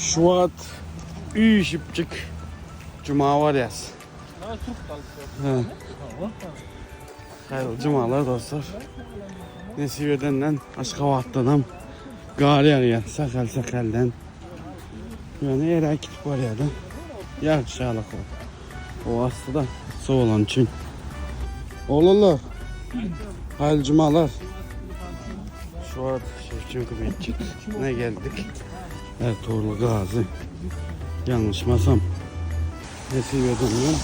Şu wagt üýşüpjik juma barýas. Haýyrly jumalar dostlar. Nesip edenden Aşgabatdanam gar ýagýar sähel-sähelden. Ýöne eräp gidip barýar-da. Ýagyş ýalak ol. O asty-da sowalan üçin. Oglanlar, haýyrly jumalar. Şu wagt Şewçenko metjidine geldik. Ertugrul Gazy. Ýalňyşmasam. Nesip edenden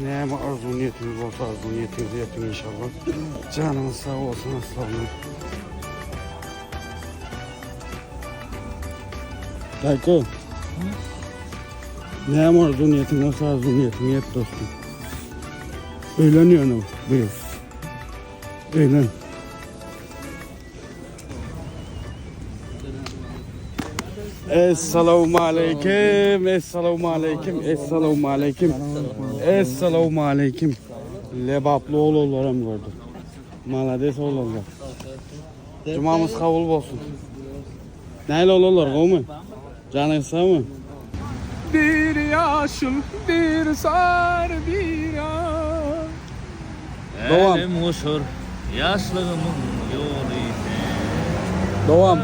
näme arzuw niýetiňiz bolsa arzuw niýetiňize ýetiň inşallah. Janyňyz sag bolsun aslanlar. Daýko. Näme arzuw niýetiň bolsa arzuw niýetiňe ýet dostum. Öýlen ýöne bu ýyl. Öýlen. Essalamu aleýkim, essalamu aleýkim, essalamu aleýkim. Essalamu aleýkim. Lebaply oglanlaram gördük. Malades oglanlar. Jumamyz kabul bolsun. Näle oglanlar, gowmy? Janyňyz sagmy? Bir ýaşyl, bir sary, bir ak. Dowam. Älem goşar ýaşlygymyň ýoly sen. Dowam.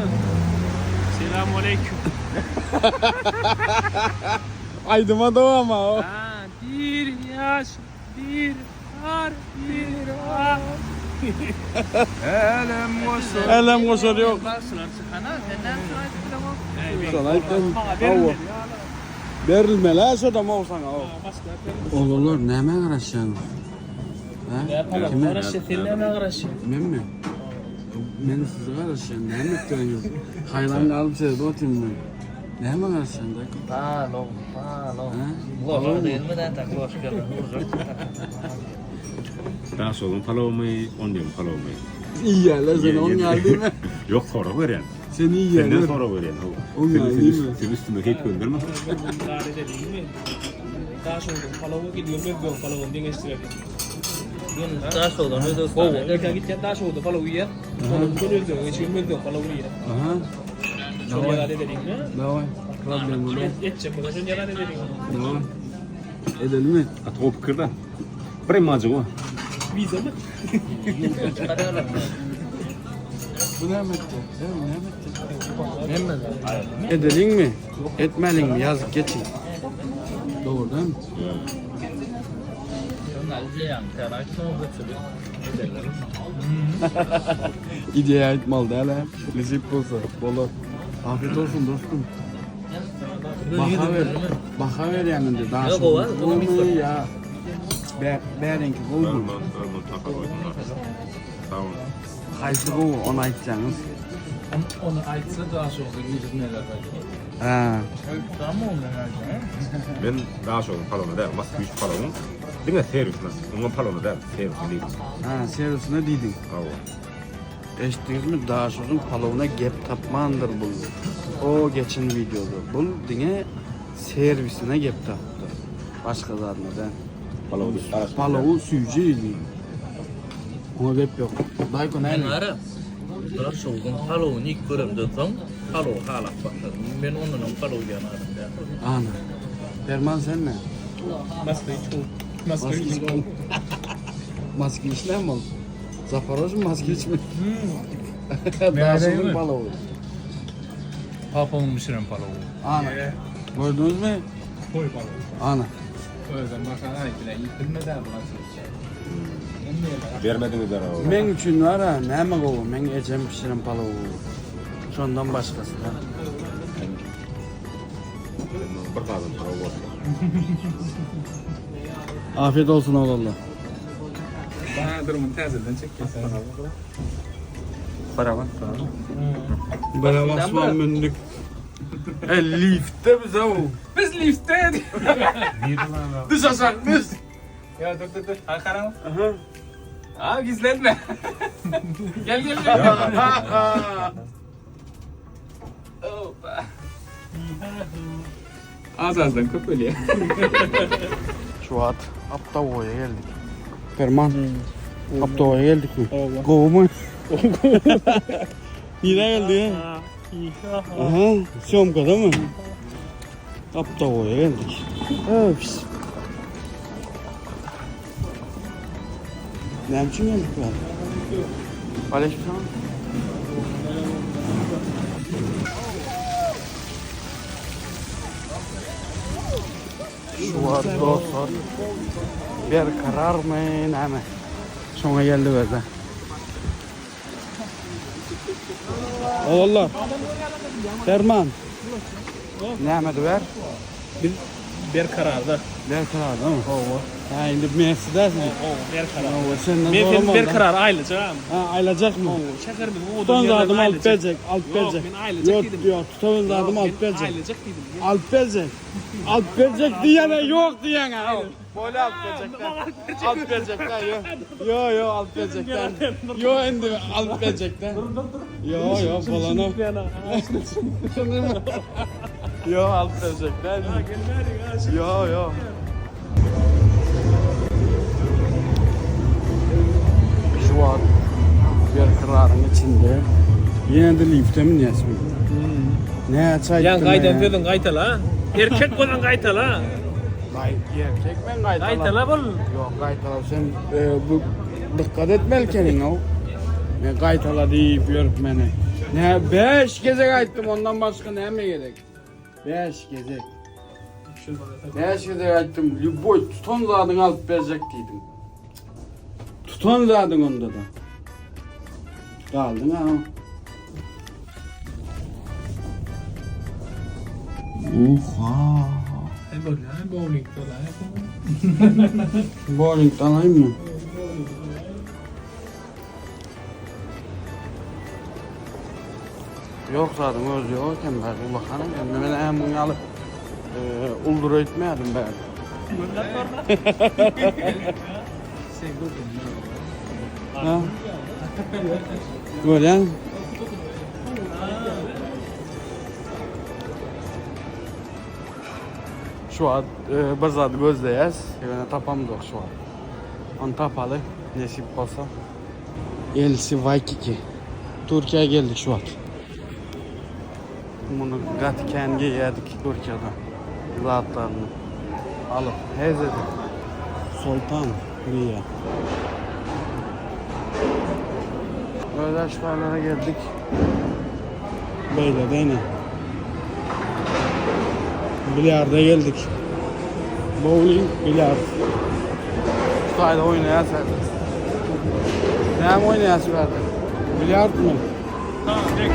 Selamaleýkum. Aýdyma dowam a o. Bir ýaşyl, bir sary, bir ak. Älem goşar. Älem goşar ýok. Bagşylar çykana sen näme üçin aýdyp bileňok? Şony aýtdym. Hawa. Berilmeli-ä şodam ow saňa ow. Oglanlar nämä garaşýaňyz? Hä? Kime? Garaşýa, sen nämä garaşýaň? Menmi? Men size garaşýan. Näme etdiňiz? Haýran galyp seredip otyryn men. Nämä garaşýaň daýko? Palow, palow. Hä? Loşka dälmi nätä, loşka urjak. Daşoguň palawmy, Onlyň palawmy? Iýýärler seni oň ýaly diýme. Ýok sorag berýän. Seni iýýärler. Senden sorag berýän. Oň ýaly diýme. Sen üstüme heyt gönderme. Daşoguzdan palawa gidýär, Özbegiň palawyny deňeşdireli. Daşoguzdan Özbegistana. Gowy, erken gitýän Daşoguzda palaw iýýär. Soňra göni Özbege geçip Özbegiň palawyny iýýär. Aha. Şol ýaly edeliňmi? Daway. Problem bolmaz. Etjek bolsa şol ýaly edeliň. Daway. Edelimi? Gaty gowy pikir da. Bir emmajyk o. Wiza mı? Bu näme etdi? Sen näme etdi? Edeliňmi? Etmeliňmi? Ýazyp geçiň. Dogrudan. Ideýa aýtmaly däl hä. Nesip bolsa bolar. Afiyet olsun dostum. Baha ber. Baha berýän indi daşy. Gowy ýa bäriňki gowumy? Sag bol. Haýsy gowy ony aýtsaňyz. Ony aýtsa Daşoguzda girizmeler belki. Hä. Men Daşoguzyň palawyna däl, Moskwiç palawyň diňe serwisine, oňa palawyna däl, serwisine diýdim. Hä, serwisine diýdiň. Hawa. Eşitdiňizmi Daşoguzyň palawyna gep tapmandyr bul. O geçen wideoda. Bul diňe serwisine gep tapypdyr. Başga zadyna däl. Palawy süýji diýdi. Oňa gep ýok. Daýko näme? Men gara Daşoguzyň palawyny iýip göremden soň palawy halap başladym. Men ondan öň palaw iýen adam däl. Ana. Perman sen ne? Moskviç gowy. Moskviç gowy. Moskviç näme ol? Zaporoj Moskviç mi? Daşoguzyň palawy. Papamyň bişiren palawy. Ana. Gördüňizmi? Toý palawy. Ana. Özem başga aýyp bilen iýip bilmedi bu Moskviçi. Bermediňizler o. Meň üçin bar-a, näme gowy, meň ejem bişiren palawy gowy. Şondan başgasy da. Bir gazan palaw bolsun. Afiyet olsun oglanlar. Bana durumunu täzeden çekýär. Barabar asman mündük. E liftde biz o. Biz liftde. Düş aşak düş. Ya dur dur dur. Ha karaň. Aha. Aa gizlenme. gel gel gel. Hoppa. Az azdan köp ölýär. Şu wagt Aptawoýa geldik. Perman. Aptawoýa geldikmi? Gowumy? Nirä geldik? Aha, syomkada mı? Gapdagoýa geldik. Öps. Näme üçin geldik bu ýere? Aleykümselam. Şu wagt dostlar berkararmy näme? Şoňa geldi özä. Ogullar. Derman. Näme diber? Biz berkararda. Berkararda mı? Hawa. Ha indi Mercedesmi? Hawa, berkarar. Hawa, senden Men soramam. sen berkarar aýlajagam. Ha, aýlajak mı? Hawa, şäherimiziň owadan Tutan ýerlerini zadymy alyp aýlajak. berjek, alyp Ýok, berjek. men aýlajak Ýok, diýdim. ýok, tutan zadymy alyp berjek. Aýlajak diýdim. Alyp berjek. Alyp berjek diýene ýok diýene. Bolýa alyp berjekler. Alyp berjekler ýok. Ýok, ýok, alyp berjekler. Ýok, indi alyp berjekler. Ýok, ýok, bolanok. Ýok, alyp berjekler. Ýok, ýok. Şu wagt Berkararyň içinde ýene-de lifte münýäs biz. Näçe aýtdym. Ýaňky aýdan sözüň gaýtala. Erkek bolan gaýtala. Gaý, erkek men gaýtala. Gaýtala bol. Ýok, gaýtala sen e, bu dykgat etmeli ekeniň o. Men gaýtala diýip ýörüp meni. Ne 5 gezek aýtdym, ondan başga näme gerek? 5 gezek. 5 gezek aýtdym, lýuboý tutan zadyňy alyp berjek diýdim. Tutan zadyň onda da. Galdyň ha. Oha. Ay bolýar, bowling bolaý. Bowling alaýyn mı? Ýok zadyň özi ýok eken bärde ullakan eken. Men hem muny alyp e, uldur öýtmeýärdim bärde. Ha? Görýän. Şu wagt e, bir zady gözleýäs. Ýöne tapamzok şu wagt. Ony tapaly, nesip bolsa. LC Waikiki. Türkiýä geldik şu wagt. Muny gaty kän geýýärdik Türkiýede. Zatlaryny alyp hez edip. Soltan diýýär. Özdaşlarlara geldik. Beýle däne. Bilýarda geldik. Bowling, bilýard. Şu taýda oýnaýas häzir. Näme oýnaýas bärde? Bilýardmy? Ha, bek.